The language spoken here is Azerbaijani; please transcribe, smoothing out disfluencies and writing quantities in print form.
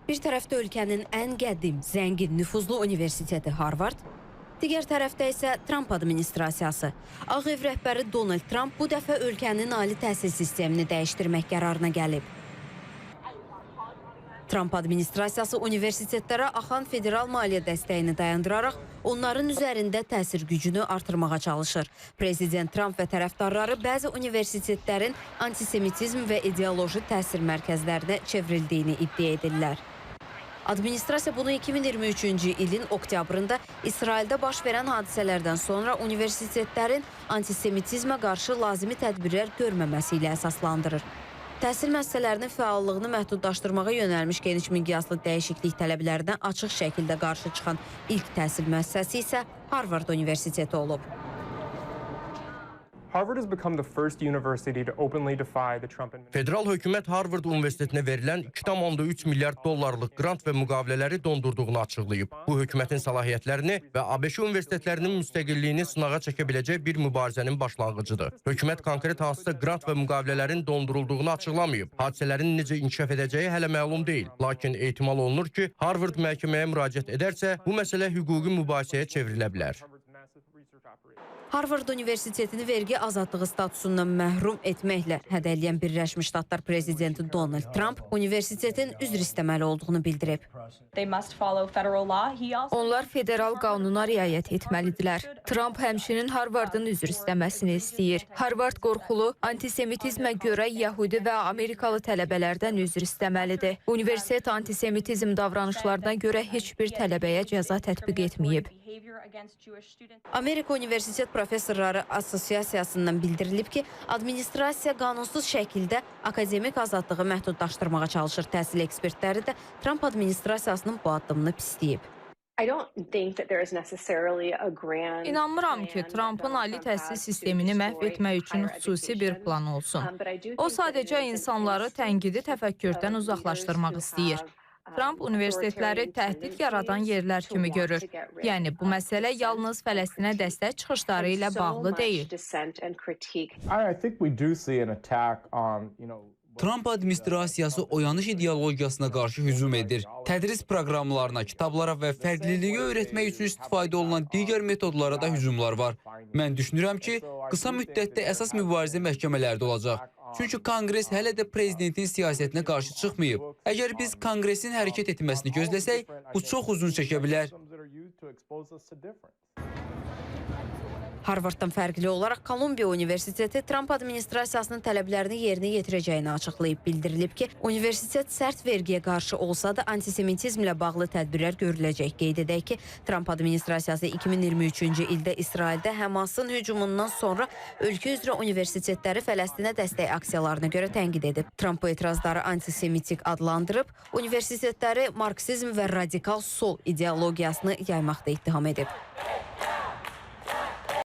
Bir tərəfdə ölkənin ən qədim, zəngin, nüfuzlu universiteti Harvard, digər tərəfdə isə Tramp administrasiyası. Ağ Ev rəhbəri Donald Tramp bu dəfə ölkənin ali təhsil sistemini dəyişdirmək qərarına gəlib. Tramp administrasiyası universitetlərə axan federal maliyyə dəstəyini dayandıraraq onların üzərində təsir gücünü artırmağa çalışır. Prezident Tramp və tərəfdarları bəzi universitetlərin antisemitizm və ideoloji təsir mərkəzlərinə çevrildiyini iddia edirlər. Administrasiya bunu 2023-cü ilin oktyabrında İsraildə baş verən hadisələrdən sonra universitetlərin antisemitizmə qarşı lazımi tədbirlər görməməsi ilə əsaslandırır. Təhsil müəssisələrinin fəallığını məhdudlaşdırmağa yönəlmiş geniş miqyaslı dəyişiklik tələblərinə açıq şəkildə qarşı çıxan ilk təhsil müəssisəsi isə Harvard Universiteti olub. Harvard has become the first university to openly defy the Trump administration. Federal hökumət Harvard Universitetinə verilən 2,3 milyard dollarlıq qrant və müqavilələri dondurduğunu açıqlayıb. Bu hökumətin səlahiyyətlərini və ABŞ universitetlərinin müstəqilliyini sınağa çəkə biləcək bir mübarizənin başlanğıcıdır. Hökumət konkret hansısa qrant və müqavilələrin dondurulduğunu açıqlamayıb. Hadisələrin necə inkişaf edəcəyi hələ məlum deyil. Lakin ehtimal olunur ki, Harvard məhkəməyə müraciət edərsə, bu məsələ hüquqi mübahisəyə çevrilə bilər. Harvard's massive research operation. Harvard Universitetini vergi azadlığı statusundan məhrum etməklə hədələyən Birləşmiş Ştatlar prezidenti Donald Tramp universitetin üzr istəməli olduğunu bildirib. They must follow federal law. He also Onlar federal qanuna riayət etməlidirlər. Tramp həmçinin Harvardın üzr istəməsini istəyir. Harvard qorxulu antisemitizmə görə yəhudi və amerikalı tələbələrdən üzr istəməlidir. Universitet antisemitizm davranışlarına görə heç bir tələbəyə cəza tətbiq etməyib. Behavior against Jewish students. Amerika Universitet Professorları Assosiasiyasından bildirilib ki, administrasiya qanunsuz şəkildə akademik azadlığı məhdudlaşdırmağa çalışır. Təhsil ekspertləri də Tramp administrasiyasının bu addımını pisləyib. I don't think that there is necessarily a grand İnanmıram ki, Trampın ali təhsil sistemini məhv etmək üçün xüsusi bir planı olsun. O sadəcə insanları tənqidi təfəkkürdən uzaqlaşdırmaq istəyir. Tramp universitetləri təhdid yaradan yerlər kimi görür. Yəni bu məsələ yalnız Fələstinə dəstək çıxışları ilə bağlı deyil. I think we do see an attack on Tramp administrasiyası oyanış ideologiyasına qarşı hücum edir. Tədris proqramlarına, kitablara və fərqliliyi öyrətmək üçün istifadə olunan digər metodlara da hücumlar var. Mən düşünürəm ki, qısa müddətdə əsas mübarizə məhkəmələrdə olacaq. Çünki Konqres hələ də prezidentin siyasətinə qarşı çıxmayıb. Əgər biz Konqresin hərəkət etməsini gözləsək, bu çox uzun çəkə bilər. Harvarddan fərqli olaraq Kolumbiya Universiteti Tramp administrasiyasının tələblərini yerinə yetirəcəyini açıqlayıb. Bildirilib ki, universitet sərt vergiyə qarşı olsa da antisemitizmlə bağlı tədbirlər görüləcək. Qeyd edək ki, Tramp administrasiyası 2023-cü ildə İsraildə Həmasın hücumundan sonra ölkə üzrə universitetləri Fələstinə dəstək aksiyalarına görə tənqid edib. Tramp bu etirazları antisemitik adlandırıb, universitetləri marksizm və radikal sol ideologiyasını yaymaqda ittiham edib.